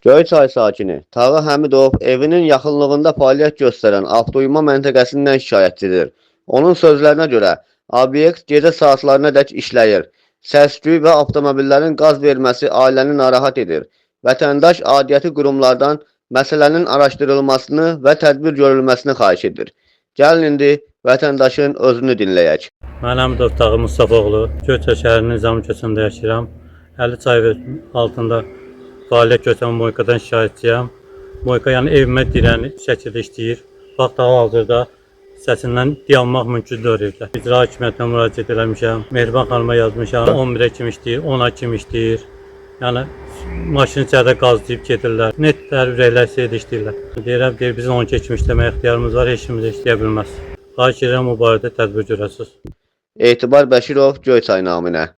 Göyçay sakini Tağı Həmidov evinin yaxınlığında fəaliyyət göstərən avtoyuma məntəqəsindən şikayətçidir. Onun sözlərinə görə, obyekt gecə saatlarınadək işləyir. Səs-küy və avtomobillərin qaz verməsi ailəni narahat edir. Vətəndaş aidiyyəti qurumlardan məsələnin araşdırılmasını və tədbir görülməsini xahiş edir. Gəlin indi vətəndaşın özünü dinləyək. Mən Həmidov Tağı Mustafaoğlu, Göyçay şəhərinin Nizami küçəsində yaşayıram. 50 çay altında fəaliyyət göstərən Moykadan şikayətçiyəm. Moyka yəni evimə dirəni şəkildə işləyir. Vaxt hal-hazırda səsindən dayanmaq mümkün deyil evdə. İcra hakimiyyətinə müraciət eləmişəm. Mehriban xanıma yazmışam. 11-ə kim işləyir, 10-a kim işləyir. Yəni maşını içəridə qazlayıb gedirlər. Net hər ürəklər işləyirlər. Deyirəm, deyir bizim 12 kimi işləməyə ixtiyarımız var, heç kim də işləyə bilməz. Xahiş edirəm bu barədə tədbir görəsiniz. Etibar Bəşirov, Göyçay naminə.